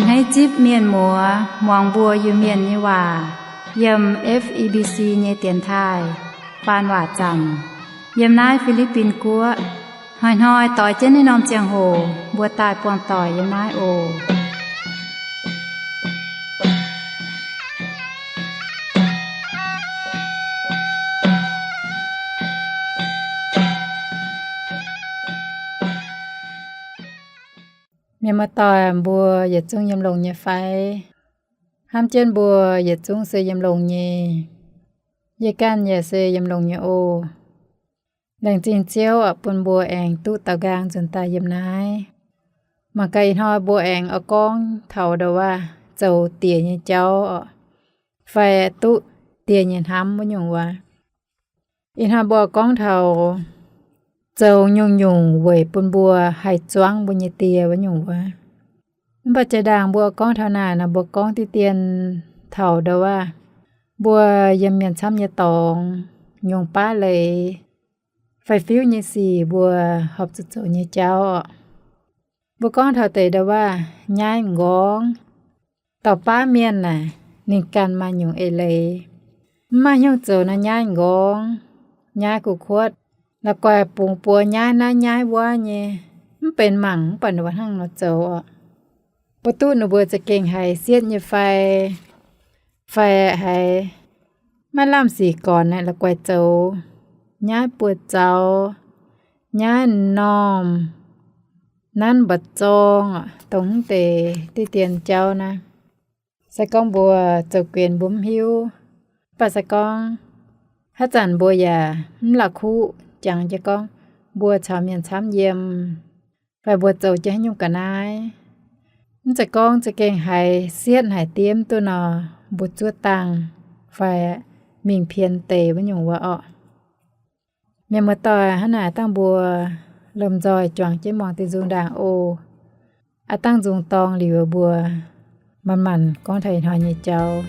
Hneiv zipv mienh muoz muangx mbuo Iu-Mienh nyei waac yiem F E B C nyei dienx taaih faan waac zanc yiem naaiv Fi^li^bin Guoqv. Hnoi-hnoi doix jienv naaiv norm ziangh hoc mbuo daaih buangh doic yiem naaiv oc. Mienh muoz-doic, mbuo yietc zungv yiem longx nyei fai? Hnamv jienv mbuo yietc zungv se yiem longx nyei. Yie ganh yaac se yiem longx nyei oc. Laengz zingh Ziouv oc, bun mbuo aengx duqv daaux nqaang nzunc daaih yiem naaiv. Mangc gaax ih hnoi mbuo aengx oix gorngv taux ndau-waac zoux diec nyei jauv oc, fai duqv diec nyei hnamv wuov nyungc waac. Ih hnoi mbuo gorngv taux zoux nyungc-nyungc weic bun mbuo haih zuangv mbuo nyei die wuov nyungc wuov. Mv baac jiex ndaangc mbuo gorngv taux naaic nor, mbuo gorngv diqv dien taux ndau-waac mbuo yiem mienh camv nyei dorngx nyungc baav leiz fai fiuv nyei sic mbuo horpc zuqc zoux nyei jauv oc. Mbuo gorngv taux deix ndau-waac nyaiv m'nqorngv. Dauh baav mienh naaic, ninh ganh maaih nyungc eix leiz. Mv maaih hnyouv zoux naaiv nyaiv m'nqorngv, nyaiv kuv-kuotv, la'guaih bungx buoz nyaiv naaiv nyaiv wuov nyei, mv benx mangc mv baac ninh mbuo hnangv nor zoux oc. Mbuo duqv ninh mbuo za'gengh haiz sietv nyei fai, fai haiz maiv lamh sic gornx naaic la'guaih zoux nyaiv buoz-zaux, nyaiv m'normh, nanv mba'zorng, dongh mv deix diqv dien jauv naaiv. Se gorngv mbuo zoux guenx mbuo mv hiuv, mv baac se gorngv haaix zanc mbuo yaac mv la'kuqv jangx jienv gorngv mbuo caux mienh camv yiem, fai mbuo zoux jienv haaix nyungc ga'naaiv, mv zeiz gorngv za'gengh haiz sietv haic diemv duqv nor, mbuo zuov dangh fai mingh pien deix wuov nyungc wuov orqc. Mienh muoz-doic, hnangv naaic dangh mbuo lomh nzoih juangc jienv muangx diuh nzung ndaangc oc. Aav dangh nzung dorng liuz mbuo manc-manc gorngv taux ih hnoi nyei jauv.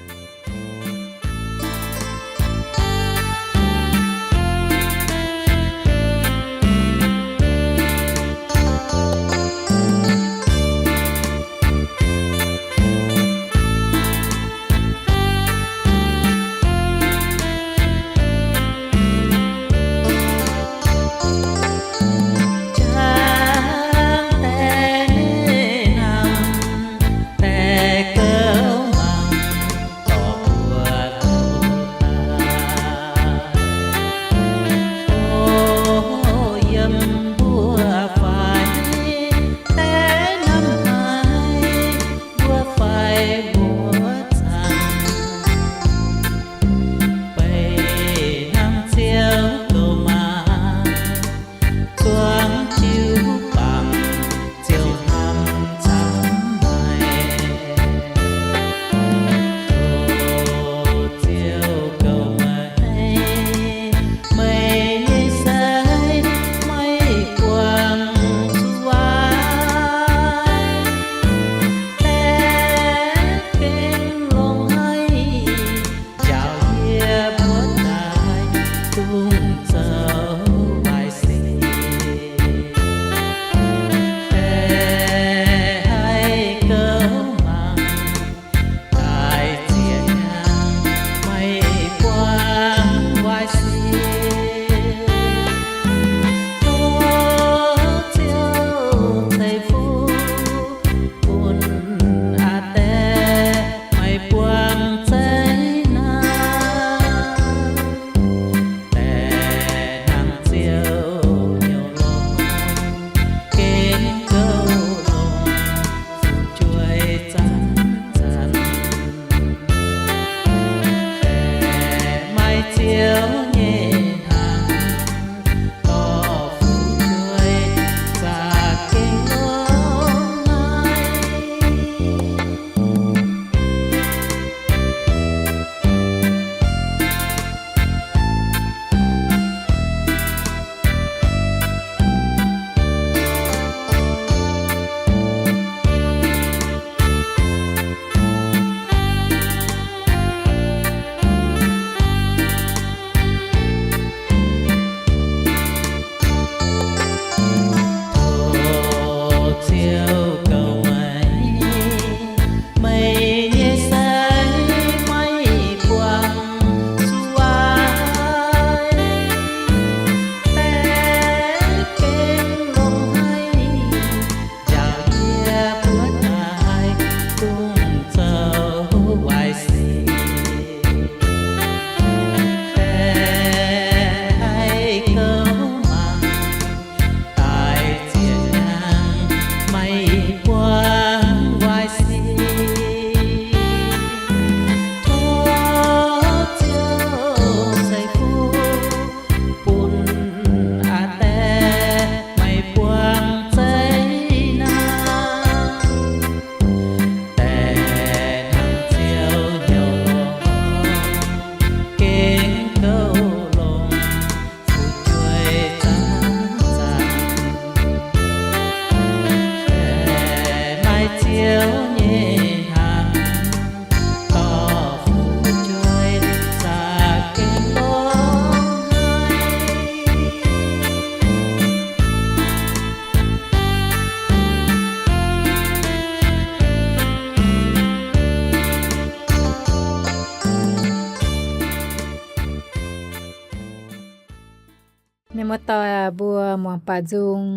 Muoz-doic aac, mbuo muangx baac nzung.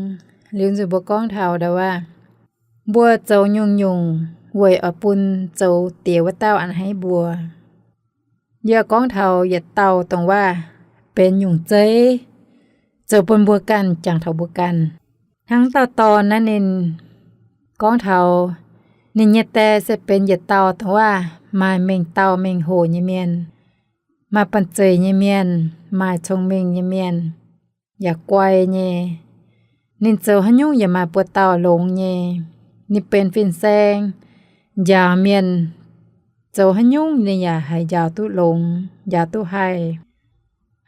Liuz nzunc mbuo gorngv taux ndau wuov, mbuo zoux nyungc-nyungc weic oix bun zoux diex wuov dauh a'hneiv mbuo. Yie gorngv taux yietc dauh dongh waac benx nyungc zeiv, zoux bun mbuo ganh, jangx taux mbuo ganh. Hnangv dauh dorn naaiv ninh gorngv taux ninh nyei die se benx yietc dauh dongh waac maaih mengh dauh mengh hoc nyei mienh, maaih banh zeic nyei mienh, maaih cong-mengh nyei mienh, yaac guai nyei. Ninh zoux haaix nyungc yaac maaih buoz-dauh longx nyei. Ninh benx fin-saeng, njaaux mienh, zoux haaix nyungc ninh yaac haih njaaux duqv longx, njaaux duqv haih.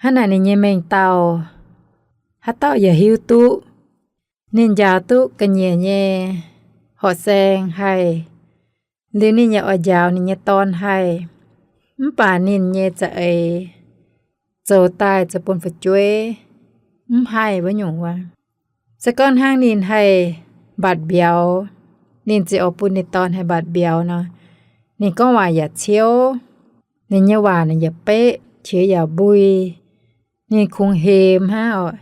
Hnangv naaic ninh nyei mengh dauh, haaix dauh yaac hiuv duqv. Ninh njaaux duqv ga'nyiec nyei horqc saeng haih, liuz ninh yaac oix njaaux ninh nyei dorn haih. Mv baac ninh nyei za'eix zoux daaih zoux bun fu'jueiv mv haih wuov nyungc wuov. Se gorngv hnangv ninh haih mbatc mbiauz, ninh ziouc oix bun ninh dorn haih mbatc mbiauz nor, ninh gorngv waac yaac ciouv, ninh nyei waac naaic yaac beqv, qiex yaac mbui. Ninh kungx hemx hnangv oc.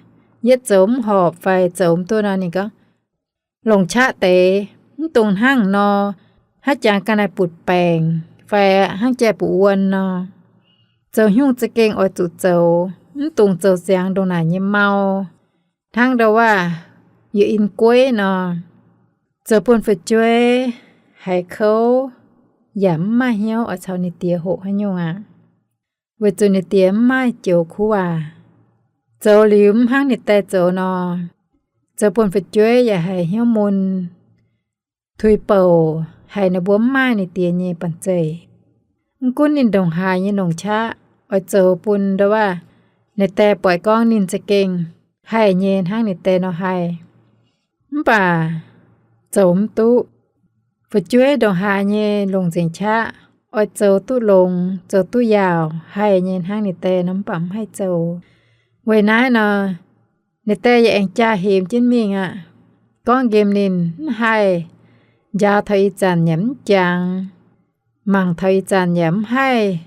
Yietv zoux mv horpc fai zoux mv duqv nor, ninh gorngv, longc qaqv deix, mv dungx hnangv nor, hnangv jangx ga'naaiv butv baengc fai hnangv jai butv wuon nor. Zoux haaix nyungc za'gengh oix zuqc zoux, mv dungx zoux ziangx ndongc naaic nyei mau. Hnangv ndau waac yie in gueiv nor, zoux bun fu'jueiv haiz kouv, yaac mv maaih hnyouv oix caux ninh diex hoqc haaix nyungc aqv. Weic zuqc ninh diex mv maaih joux kuv waac, zoux liuz mv hnangv ninh die zoux nor, zoux bun fu'jueiv yaac haiz hnyouv mun, tuix bouc, haiz ninh mbuo mv maaih ninh diex nyei banh zeic. Mv gunv ninh ndongc haaix nyei longc qaqv oix zoux bun ndau waac ninh die buatc gorngv ninh za'gengh haih nyei hnangv ninh die nor haih, mv baac zoux mv duqv. Fu'jueiv ndongc haaix nyei longc nzengc qaqv oix zoux duqv longx, zoux duqv yaauc, haih nyei hnangv ninh die nor, mv baac mv haih zoux. Weic naaiv nor, ninh die yaac aengx jaa-hemx jienv mingh aqv. Gorngv nqemh ninh mv haih, njaaux taux ih zanc yaac mv jangx, mangc taux ih zanc yaac mv haih.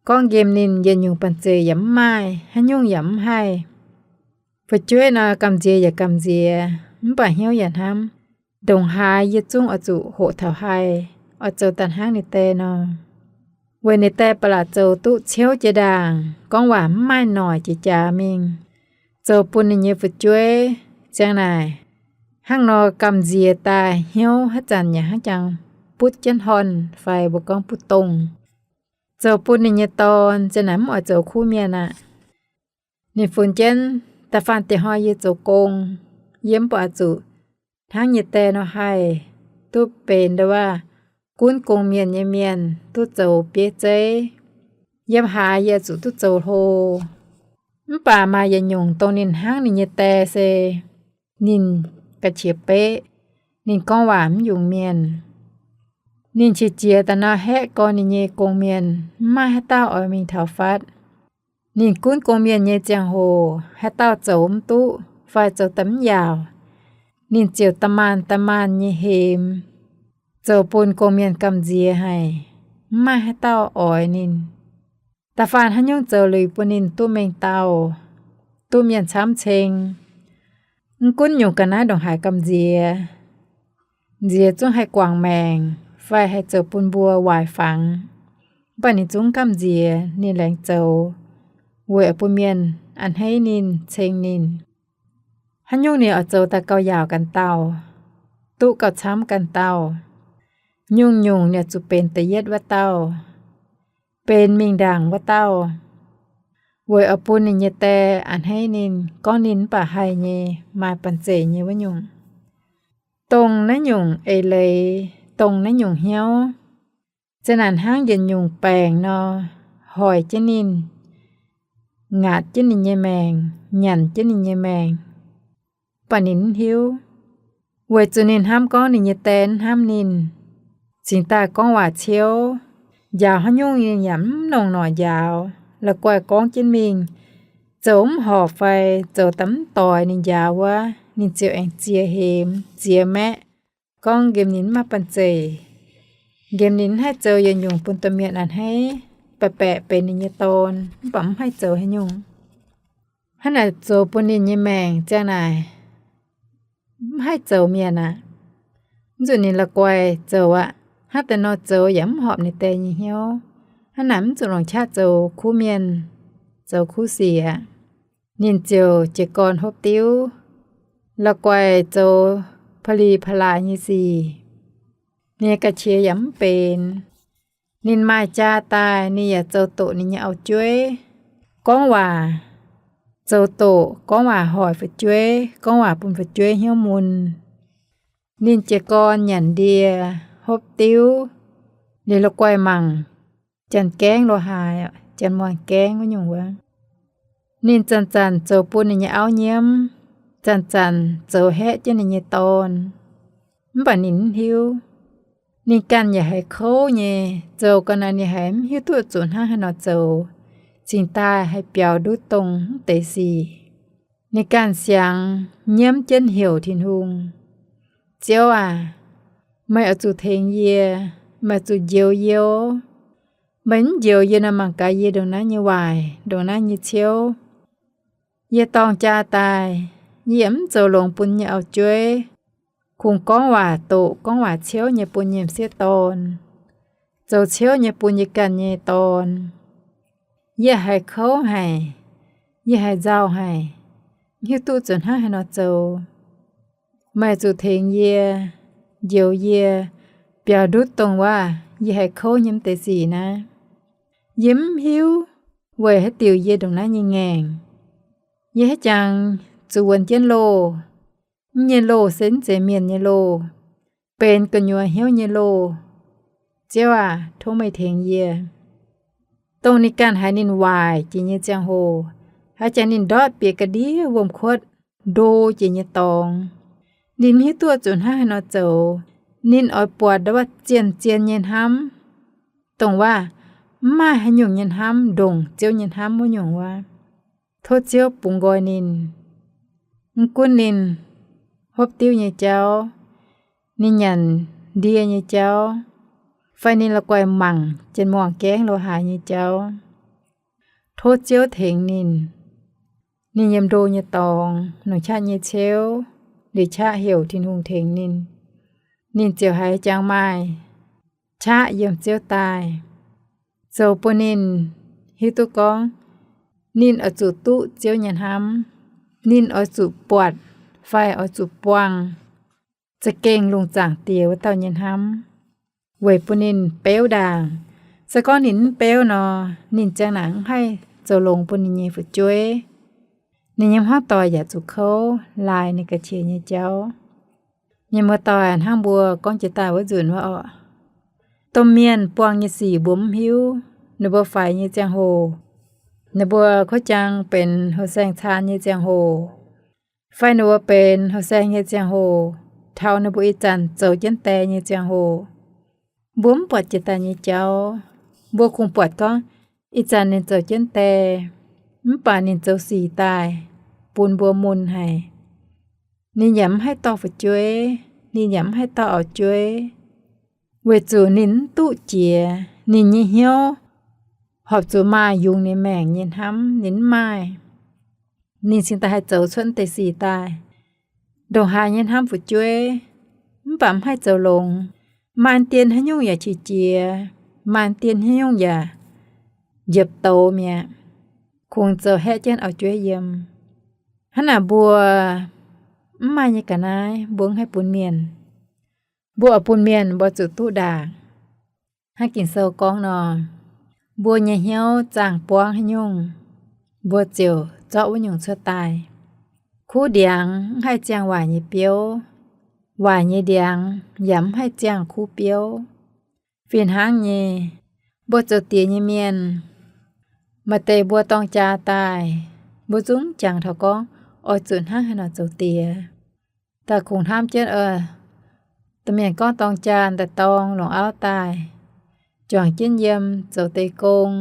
Gorngv nqemh ninh yietc nyungc banh zeic yaac mv maaih, haaix nyungc yaac mv haih. Fu'jueiv nor gamh nziex yaac gamh nziex, mv baac hnyouv yaac hnamv, ndongc haaix yie zungv oix zuqc hoqc taux haih, oix zoux daaih hnangv ninh die nor. Weic ninh die ba'laqc zoux duqv ciouv jiex ndaangc, gorngv waac mv maaih noic jiex jaax mingh, zoux bun ninh nyei fu'jueiv ziang naaic hnangv nor gamh nziex daaih, hnyouv haaix zanc yaac hnangv jangx butv jienv horn fai mbuo gorngv butv dongh. Zoux bun ninh nyei dorn ziang naaic mv oix zoux kuv mienh aqv. Ninh funx jienv, da'faanh diex hnoi yie zoux gong, yie mv baac zuqc hnangv nyei die nor haih, duqv benx ndau waac gunv gong-mienh nyei mienh, duqv zoux bieiv zeiv. Yiem haaix yie zuqc duqv zoux hlo. Mv baac maaih yietc nyungc dongh ninh hnangv ninh nyei die se ninh ga'qiex beqv, ninh gorngv waac mv yungz mienh. Ninh qiex jiez daaih nor haeqv gorn ninh nyei gong-mienh, mv maaih haaix dauh oix mingh taux fatv. Ninh gunv gong-mienh nyei ziangh hoc, haaix dauh zoux mv duqv fai zoux daaih mv yaauc, ninh ziouc da'maanh da'maanh nyei hemx, zoux bun gong-mienh gamh nziex haic, mv maaih haaix dauh oix ninh. Da'faanh haaix nyungc zoux liuz bun ninh duqv mengh dauh, duqv mienh camv ceng. Mv gunv nyungc ga'naaiv ndongc haaix gamh nziex, nziex zungv haih guangc maengc fai haih zoux bun mbuo waaic fangx, mv baac ninh zungv gamh nziex ninh laengz zoux, weic bun mienh a'hneiv ninh, ceng ninh. Haaix nyungc ninh oix zoux daaih gauh yaauc ganh dauh, duqv gauh camv ganh dauh. Nyungc-nyungc ninh oix zuqc benx da'yietv wuov dauh, benx mingh ndaangc wuov dauh, weic oix bun ninh nyei die a'hneiv ninh, gorngv ninh mv baac haih nyei, maaih banh zeic nyei wuov nyungc. Dongh naaiv nyungc eix leiz, dongh naaiv nyungc hnyouv, za'naanc hnangv yietc nyungc baengc nor, hoic jienv ninh, ngaatc jienv ninh nyei maengc, nyanc jienv ninh nyei maengc, mv baac ninh mv hiuv, weic zuqc ninh hnamv gorngv ninh nyei die mv hnamv ninh, cingx daaih gorngv waac ciouv, njaaux haaix nyungc ninh yaac mv longc noic njaaux, la'guaih gorngv jienv mingh, zoux mv horpc fai zoux daaih mv doix ninh njaaux wuov, ninh ziouc aengx ziex hemx ziex maeqv, gorngv nqemh ninh mv maaih banh zeic, nqemh ninh mv haih zoux yietc nyungc bun domh mienh a'hneiv, baeqc baeqc benx ninh nyei dorn, mv baac mv haih zoux haaix nyungc. Hnangv naaic zoux bun ninh nyei maengc ziang naaic mv haih zoux mienh aqv. Mv zuqc ninh la'guaih zoux aqv. Hnangv deix nor zoux yaac mv horpc ninh deix nyei hnyouv. Hnangv naaic mv zuqc longc qaqv zoux kuv mienh, zoux kuv sic aqv. Ninh ziouc jiez gorn hopv diuv, la'guaih zoux pa'li pa'laaix nyei sic. Ninh nyei ga'qiex yaac mv benx. Ninh maaih jaa daaih, ninh yaac zoux doqc ninh nyei auv-jueiv. Gorngv waac, zoux doqc gorngv waac hoic fu'jueiv, gorngv waac bun fu'jueiv hnyouv mun. Ninh jiez gorn nyanc ndie, hopv diuv, ninh la'guaih mangc janx-gaengv lo haaix, janx-muangh gaengv wuov nyungc wuov. Ninh zanc-zanc zoux bun ninh nyei auv nyiemv, zanc-zanc zoux haeqv jienv ninh nyei dorn. Mv baac ninh mv hiuv. Ninh ganh yaac haiz kouv nyei, zoux ga'naaiv ninh haiz mv hiuv duqv zuqc hnangv haaix nor zoux, cingx daaih haih biaux ndutv dongh mv deix sic. Ninh ganh siangx nyiemv jienv heuc Tin-Hungh, Ziouv aac, meih oix zuqc tengx yie, meih zuqc njoux yie. Meih mv njoux yie nor, mangc gaax yie ndongc naaiv nyei waaic, ndongc naaiv nyei ciouv. Yie dorng jaa daaih, yie yaac mv zoux longx bun nyei auv-jueiv, kungx gorngv waac doqc, gorngv waac ciouv nyei bun yie m'sieqv dorn, zoux ciouv nyei bun yie ganh nyei dorn. Yie haiz kouv haic, yie haiz nzauh haic, mv hiuv duqv zuqc hnangv haaix nor zoux. Meih zuqc tengx yie, njoux yie, biaux ndutv dongh waac yie haiz kouv nyei mv deix sic naaiv. Yie mv hiuv weic haaix diuc yie ndongc naaiv nyei ngaengc. Yie haiz jangx zuqc wuonx jienv loh. Mv nyei loh se mv zeiz mienh nyei loh, benx gu'nyuoz hnyouv nyei loh. Ziouv aac, tov meih tengx yie. Dongh ninh ganh haiz ninh waaic jiex nyei ziangh hoc, haaix jangx ninh ndortv bieqc ga'ndiev wuom-kuotv ndo jiex nyei dorngx. Ninh mv hiuv duqv zuqc hnangv haaix nor zoux. Ninh oix buatc ndau wuov zien-zien nyei hnamv, dongh waac mv maaih haaix nyungc nyei hnamv ndongc Ziouv nyei hnamv wuov nyungc wuov. Tov Ziouv bungx nqoi ninh. Mv gunv ninh hopv diuv nyei jauv, ninh nyanc ndie nyei jauv, fai ninh la'guaih mangc jien-muangh gaengv lo haaix nyei jauv, tov Ziouv tengx ninh. Ninh yiem ndo nyei dorngx, longc qaqv nyei ceuv, liuz qaqv heuc Tin-Hungh tengx ninh, ninh ziouc haiz jangx maaih qaqv yiem Ziouv daaih, zoux bun ninh hiuv duqv gorngv ninh oix zuqc duqv Ziouv nyei hnamv. Ninh oix zuqc buatc fai oix zuqc buangh za'gengh lungh zaangc Diex wuov dauh nyei hnamv weic bun ninh beuv ndaangc. Se gorngv ninh mv beuv nor, ninh ziang naaic mv haih zoux longx bun ninh nyei fu'jueiv. Ninh nyei hmuangv doic yaac zuqc kouv laaix ninh ga'qiex nyei jauv. Mienh muoz-doic, hnangv mbuo gorngv jiex daaih wuov nzunc wuov oc, domh mienh buangh nyei sic mbuo mv hiuv. Ninh mbuo faix nyei ziangh hoc, ninh mbuo kuv jang benx houh saeng caan nyei ziangh hoc, fai ninh mbuo benx houh saeng nyei ziangh hoc, taux ninh mbuo ih zanc zoux jienv die nyei ziangh hoc, mbuo mv buatc jiex daaih nyei jauv. Mbuo kungx buatc gorngv ih zanc ninh zoux jienv die, mv baac ninh zoux sic daaih bun mbuo mun haic. Ninh yaac mv haih dorh fu'jueiv, ninh yaac mv haih dorh auv-jueiv, weic zuqc ninh mv duqv jiex. Ninh nyei hnyouv horpc zuqc maaih yungz ninh maengc nyei hnamv, ninh mv maaih. Ninh cingx daaih haih zoux cuotv deix sic daaih. Ndongc haaix nyei hnamv fu'jueiv, mv baac mv haih zoux longx. Maaih dien haaix nyungc yaac qiex jiez, maaih dien haaix nyungc yaac njiepc douz mi'aqv, kungx zoux haeqv jienv auv-jueiv yiem. Hnangv naaic mbuo mv maaih nyei ga'naaiv mbuo mv haih bun mienh. Mbuo oix bun mienh, mbuo zuqc duqv ndaangc. Hnangv Ging-Sou gorngv nor, mbuo nyei hnyouv zaangh buangv haaix nyungc, mbuo ziouc zorqv wuov nyungc cuotv daaih. Kuv ndiangx mv haih ziangh waaic nyei biouv, waaic nyei ndiangx yaac mv haih ziangh kuv biouv. Fih hnangv nyei, mbuo zoux diex nyei mienh, maaih deix mbuo dorng jaa daaih, mbuo zungv jangx taux gorngv oix zuqc hnangv haaix nor zoux diex. Daaih kungx hnamv jienv, domh mienh gorngv dorng jaa daaih dorng longc auv daaih, juangc jienv yiem zoux deix gong.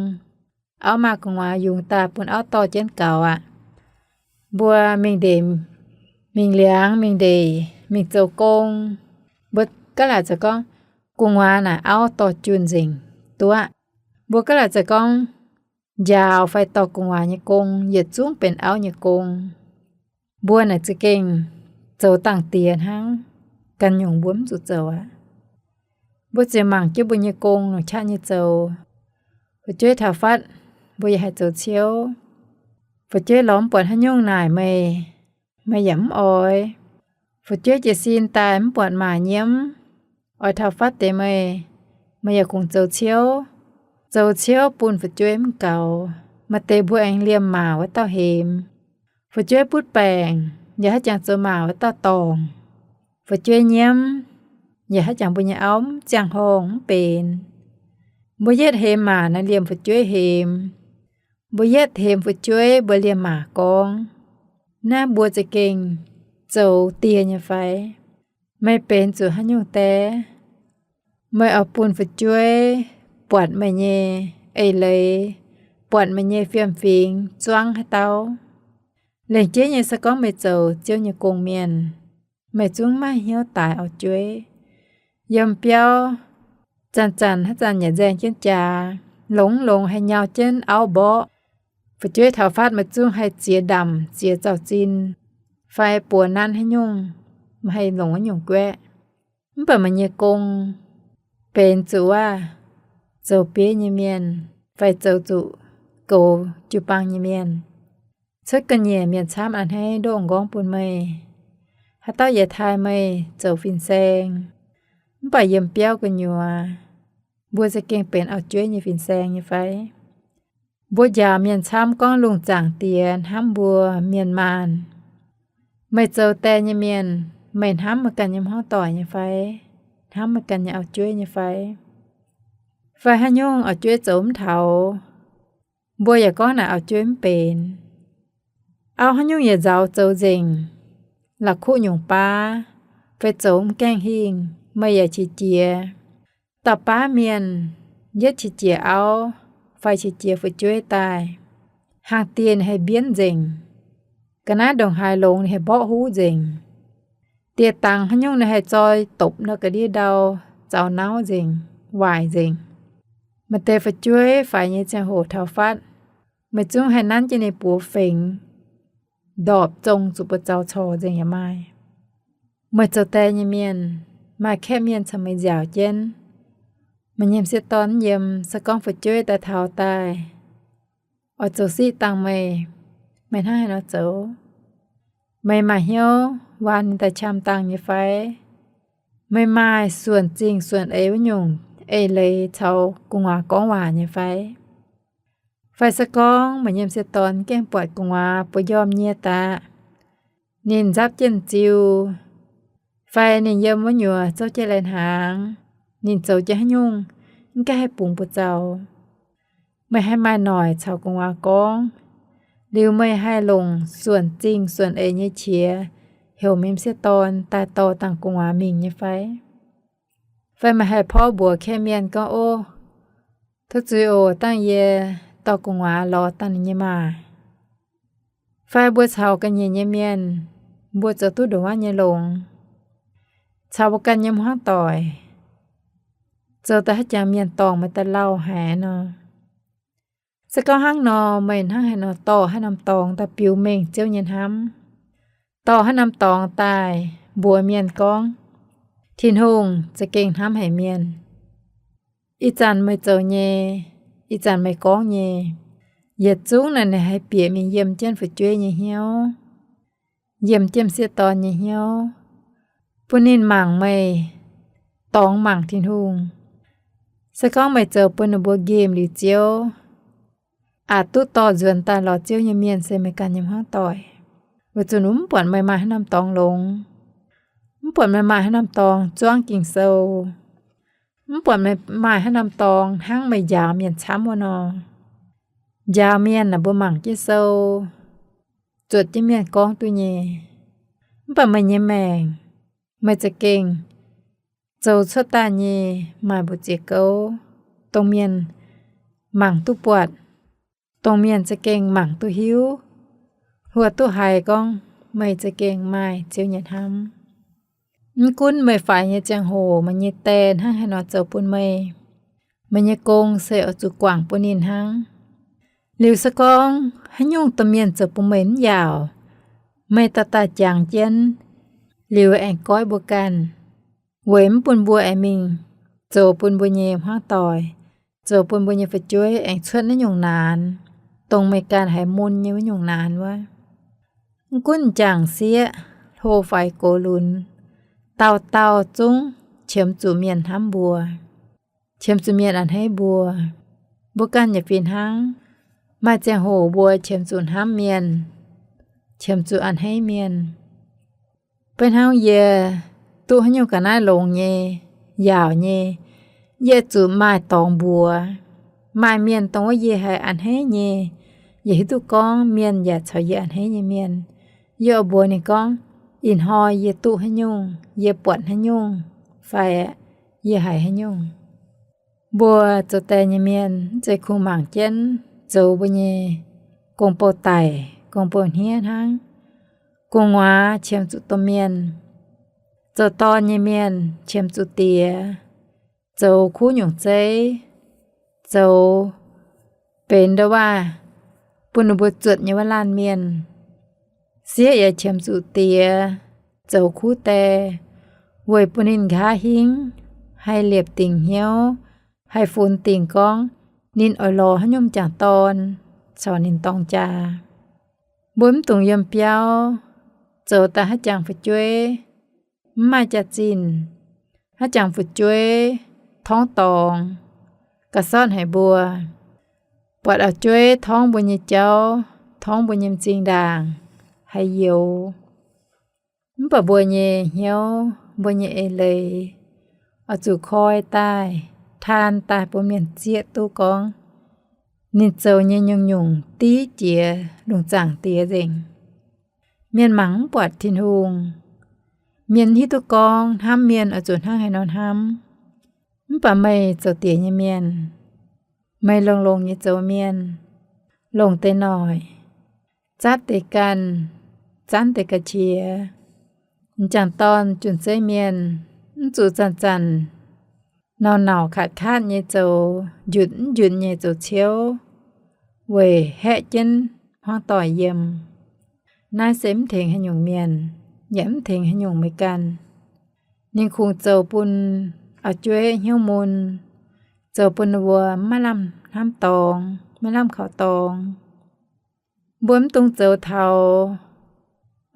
Auv maaih gu'nguaaz yungz daaih bun auv dorh jienv gaux aqv. Mbuo mingh ndeic, mingh liangx, mingh ndeic, mingh zoux gong, mbuo gaav laaic zoux gorngv gu'nguaaz naaic auv dorh junh nzengc duqv aqv. Mbuo gaav laaic zoux gorngv njaaux fai dorh gu'nguaaz nyei gong yietc zungv benx auv nyei gong. Mbuo naaic za'gengh zoux dangh diex hnangv, ganh nyungc mbuo mv zuqc zoux aqv. Mbuo ziouc mangc jienv mbuo nyei gong longc qaqv nyei zoux. Fu'jueiv taux fatv, mbuo yaac haih zoux ciouv. Fu'jueiv lorz mv buatc haaix nyungc naaic meih, meih yaac mv oix. Fu'jueiv jiez sin daaih mv buatc maac nyiemv, oix taux fatv deix meih, meih yaac kungx zoux ciouv. Zoux ciouv bun fu'jueiv mv gaux, maaih deix mbuo aengx liemh maac wuov dauh hemx. Fu'jueiv butv baengc, yaac haiz jangx zoux maac wuov dauh dorngc. Fu'jueiv nyiemv, yaac haiz jangx mbuo nyei auv mv ziangh horngh mv benx. Mbuo yietv hemx maac naaic liemh fu'jueiv hemx. Mbuo yietv hemx fu'jueiv mbuo liemh maac gorngv. Naaiv mbuo za'gengh zoux dieh nyei fai? Meih benx zuqc haaix nyungc deix? Meih oix bun fu'jueiv buatc meih nyei eix leiz, buatc meih nyei fiem-fingx zuangv haaix dauh? Lengc jeiv nyei se gorngv meih zoux Ziouv nyei gong mienh, meih zungv maiv hnyouv daix auv-jueiv. Yiem biauv zanc-zanc haaix zanc yaac nzaeng jienv jaax, longx-longx haih nyau jienv auv mborqv. Fu'jueiv taux fatv meih zungv haih ziex ndamc ziex zaux-zinh, fai buoz nanv haaix nyungc, meih haih longc wuov nyungc guaeqv. Mv baac meih nyei gong benx zuqc wuov zoux bieiv nyei mienh, fai zoux zuqc goux jiu-baang nyei mienh. Cuotv ga'nyiec mienh camv a'hneiv ndoqv m'nqorngv bun meih. Haaix dauh yaac taaih meih zoux fin-saeng. Mv baac yiem biauv gu'nyuoz, mbuo za'gengh benx auv-jueiv nyei fin-saeng nyei fai? Mbuo njaaux mienh camv gorngv lungh zaangc diex hnamv mbuo mienh maanh. Meih zoux die nyei mienh, meih hnamv meih ganh nyei hmuangv doic nyei fai? Hnamv meih ganh nyei auv-jueiv nyei fai? Fai haaix nyungc auv-jueiv zoux mv taux, mbuo yaac gorngv naaic auv-jueiv mv benx. Auv haaix nyungc yaac nzauz zoux nzengc, la'kuqv nyungc baav, fai zoux mv gaengh hingh, meih yaac qiex jiez. Dauh baav mienh yietv qiex jiez auv fai qiex jiez fu'jueiv daaih, hnaangx-dieh ninh haih mbienv nzengc. Ga'naaiv ndongc haaix longx ninh haih mborqv huv nzengc. Dieh dangx haaix nyungc ninh haih zoi dopc nor ga'ndiev ndau, zaux nauv nzengc, waaic nzengc. Maaih deix fu'jueiv faix nyei ziangh hoc taux fatv, meih zungv haih nanv jienv ninh buoz fengx, ndorpc zong zuqc buoz zaux corc nzengc yaac maaih. Meih zoux die nyei mienh, maaih kaeqv mienh caux meih nziaauc jienv. Meih nyei m'sieqv dorn yiem, se gorngv fu'jueiv daaih taux daaih, oix zoux siqv dangh meih, meih hnangv haaix nor zoux? Meih maaih hnyouv waan ninh daaih qam dangh nyei fai? Meih maaih suonc zingh suonc eix wuov nyungc eix leiz caux gu'nguaaz gorngv waac nyei fai? Fai se gorngv meih nyei m'sieqv dorn gengh buatc gu'nguaaz buoz-njormh nyie daqv, ninh nzapv jienv ziu, fai ninh yiem wuov nyuoz zouv jienv lai hnaangx, ninh zoux jienv haaix nyungc mv gaengh haih bungx buoz zaux, meih haih maaih noic caux gu'nguaaz gorngv, liuz meih haih longc suonc zingh suonc eix nyei qiex heuc meih m'sieqv dorn daaih dorh dangh gu'nguaaz mingh nyei fai? Fai meih haih porv mbuox kaeqv mienh gorngv, Ov, tov zuiz oc, dangh yie dorh gu'nguaaz lorz dangh ninh nyei maah! Fai mbuo caux ga'nyiec nyei mienh, mbuo zoux duqv ndongc wuov nyei longx, caux mbuo ganh nyei hmuangv doic, zoux daaih haaix jangx mienh dorngc meih daaih lauh haic nor. Se gorngv hnangv nor, meih hnangv haaix nor dorh haaix norm dorngx daaih biux mengh Ziouv nyei hnamv, dorh haaix norm dorngx daaih mbuox mienh gorngv, Tin-Hungh za'gengh hnamv haic mienh. Ih zanc meih zoux nyei, ih zanc meih gorngv nyei, yietc zungv naaic ninh haih bieqc mingh yiem jienv fu'jueiv nyei hnyouv, yiem jienv m'sieqv dorn nyei hnyouv, bun ninh mangc meih, dorngx mangc Tin-Hungh. Se gorngv meih zoux bun ninh mbuo nqemh liuz Ziouv, aqc duqv dorh nzuonx daaih lorz Ziouv nyei mienh se meih ganh nyei hmuangv doic. Weic zuqc ninh mv buatc meih maaih haaix norm dorngx longx, mv buatc meih maaih haaix norm dorngx zuangv Ging-Sou, mv buatc meih maaih haaix norm dorngx hnangv meih njaaux mienh camv wuov nor. Njaaux mienh naaic mbuo mangc jienv sou, zuotc jienv mienh gorngv duqv nyei. Mv baac meih nyei maengc, meih za'gengh zoux cuotv daaih nyei maaih mbu'ziex gouv, dongh mienh mangc duqv buatc, dongh mienh za'gengh mangc duqv hiuv, hluo duqv haiz gorngv meih za'gengh maaih Ziouv nyei hnamv. Mv gunv meih faix nyei ziangh hoc meih nyei die hnangv haaix nor zoux bun meih, meih nyei gong se oix zuqc guangc bun ninh hnangv. Liuz se gorngv haaix nyungc domh mienh zoux bun meih mv yaauc, meih daaih daaih jangx jienv, liuz aengx goiv mbuo ganh, weic mv bun mbuo aengx mingh zoux bun mbuo nyei hmuangv doic, zoux bun mbuo nyei fu'jueiv aengx cuotv naaiv nyungc naanc, dongh meih ganh haiz mun nyei wuov nyungc naanc wuov. Mv gunv m'jangc sieqv, hlo faix gox lunx, dauh dauh zungv qiemx zuqc mienh hnamv mbuo, qiemx zuqc mienh a'hneiv mbuo. Mbuo ganh yaac fih hnangv, maaih ziangh hoc mbuo qiemx zuqc hnamv mienh, qiemx zuqc a'hneiv mienh. Beiv hnangv yie duqv haaix nyungc ga'naaiv longx nyei, yaauc nyei, yie zuqc maaih dorngx mbuox. Maaih mienh dongh wuov yie haiz a'hneiv nyei, yie hiuv duqv gorngv mienh yaac caux yie a'hneiv nyei mienh. Yie oix mbuox ninh gorngv, ih hnoi yie duqv haaix nyungc, yie buatc haaix nyungc, fai yie haiz haaix nyungc. Mbuo zoux die nyei mienh mv zeiz kungx mangc jienv zoux mbuo nyei gong-bou daic, gong-bou hniev hnangv. Gu'nguaaz qiemx zuqc domh mienh, zoux dorn nyei mienh qiemx zuqc diex, zoux kuv nyungc zeiv, zoux benx ndau waac bun ninh mbuo zuotc nyei wuov laanh mienh. Sieqv yaac qiemx zuqc diex, zoux kuv die, weic bun ninh nqa'haav hingv, haih liepc dingc hnyouv, haih funx dingc gorngv ninh oix lorz haaix nyungc m'jangc dorn caux ninh dorng jaa. Mbuo mv dungx yiem biauv, zoux daaih haaix jangx fu'jueiv mv maaih jaax-zinh, haaix jangx fu'jueiv torngv dorngx, ga'sortv haic mbuo. Buatc auv-jueiv torngv mbuo nyei jauv, torngv mbuo nyei m'zing ndaangc, haiz youx. Mv baac mbuo nyei hnyouv, mbuo nyei eix leiz oix zuqc koi daaih, taan daaih bun mienh zieqv duqv gorngv ninh zoux nyei nyungc-nyungc div jiex lungh zaangc diex nzengc. Mienh mangc mv buatc Tin-Hungh. Mienh hiuv duqv gorngv hnamv mienh oix zuqc hnangv haaix nor hnamv. Mv baac meih zoux diex nyei mienh, meih longx-longx nyei zoux mienh, longc deix noic, zatv deix ganh, zanv deix ga'qiex. M'jangc dorn jun-zeiv mienh mv zuqc zanc-zanc nor nauc katv-katv nyei zoux, njunc mv njunc nyei zoux ciouv, weic haeqv jienv hmuangv doic yiem. Naaiv se mv tengx haaix nyungc mienh, yaac mv tengx haaix nyungc meih ganh. Ninh kungx zoux bun auv-jueiv hnyouv mun, zoux bun ninh mbuo maiv lamh hnamv dorngx, maiv lamh kaux dorngx. Mbuo mv dungx zoux taux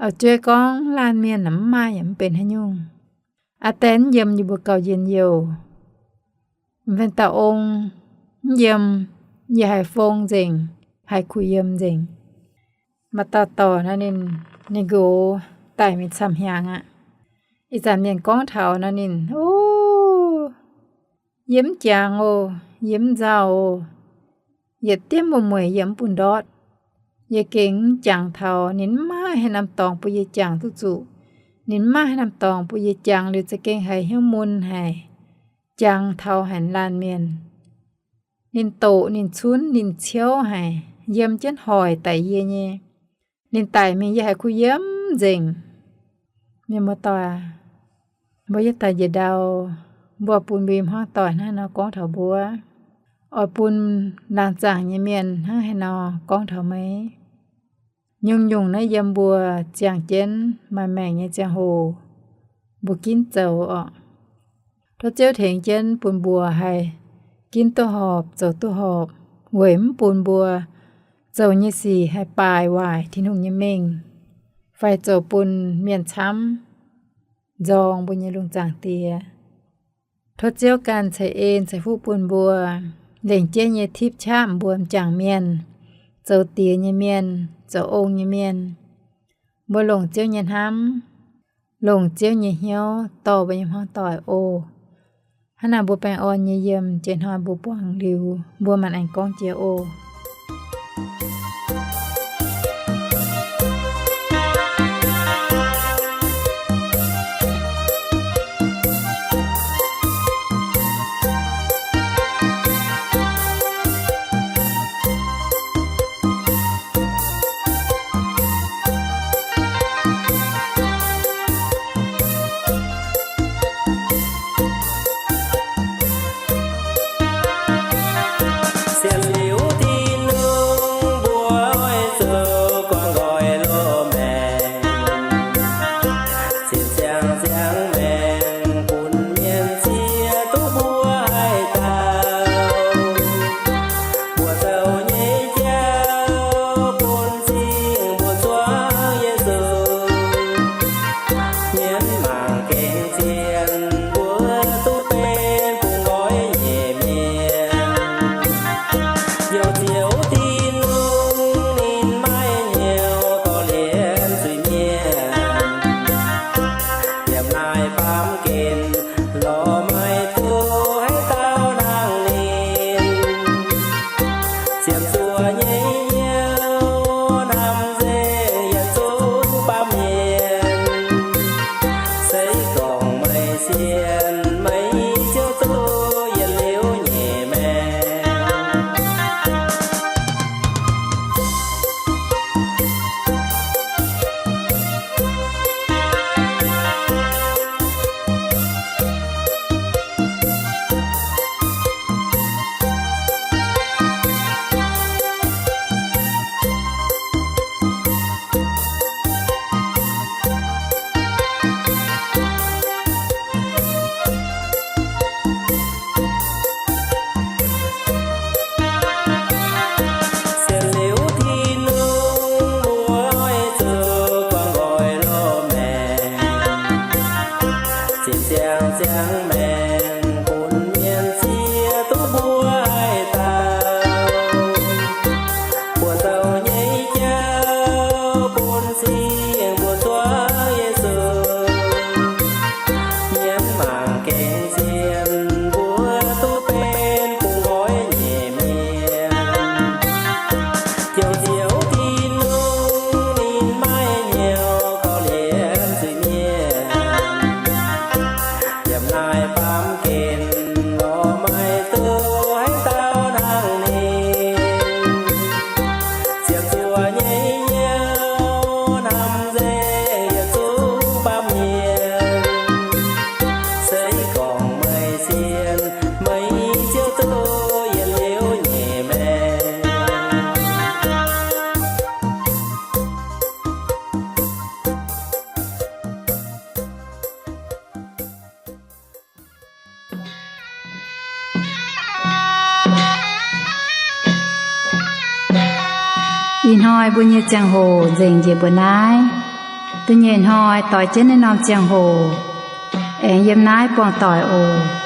auv-jueiv gorngv laanh mienh mv maaih yaac mv benx haaix nyungc. Aa die mv yiem yie mbuo gauh njien-youh. Mv fai dauh ong mv yiem, yie haiz fong nzengc, haiz kuh yiem nzengc. Maaih dauh dorc nor ninh, ninh nqox daic mingh camv hnyangx aqv. Ih zanc mienh gorngv taux nor ninh, o, yie mv jangx oc, yie mv nzauh oc, yietc diemv mueiz-mueiz yie mv bun ndortv. Yie gengh mv jangx taux ninh mv maaih haaix norm dorngx bun yie jangx duqv zuqc. Ninh mv maaih haaix norm dorngx bun yie jangx liuz za'gengh haiz hnyouv mun haic, jangx taux haic laanh mienh. Ninh doqc, ninh cunv, ninh ciouv haic, yiem jienv hoic daic yie nyei. Ninh daic mingh yie haiz kuh yiem nzengc. Mienh muoz-doic, mbuo yietv daaih njiec ndau, mbuo bun mbuo hmuangv doic hnangv haaix nor gorngv taux mbuo, oix bun laangz zaangc nyei mienh hnangv haaix nor gorngv taux meih. Nyungc-nyungc naaiv yiem mbuo ziangh jienv maaih maengc nyei ziangh hoc, mbuo ginv zoux orqc. Tov Ziouv tengx jienv bun mbuo haih ginv duqv horpc, zoux duqv horpc, weic mv bun mbuo zoux nyei sic haih baaix waaic Tin-Hungh nyei mengh, fai zoux bun mienh camv nzorng mbuo nyei lungh zaangc Diex. Tov Ziouv ganh ceix en ceix fuqv bun mbuo, lengc jeiv nyei tipv qaqv mbuo m'jangc mienh, zoux diex nyei mienh, zoux ong nyei mienh. Mbuo longc Ziouv nyei hnamv, longc Ziouv nyei hnyouv dorh mbuo nyei hmuangv doic oc. Hnangv naaic mbuo baengh orn nyei yiem, jiex hnoi mbuo buangh liuz, mbuo maanc aengx gorngv jiex oc. Ih hnoi mbuo nyei ziangh hoc nzengc njiec mbuo naaiv. Da'nyeic hnoi doix jienv naaiv norm ziangh hoc, aengx yiem naaiv buangh doic oc.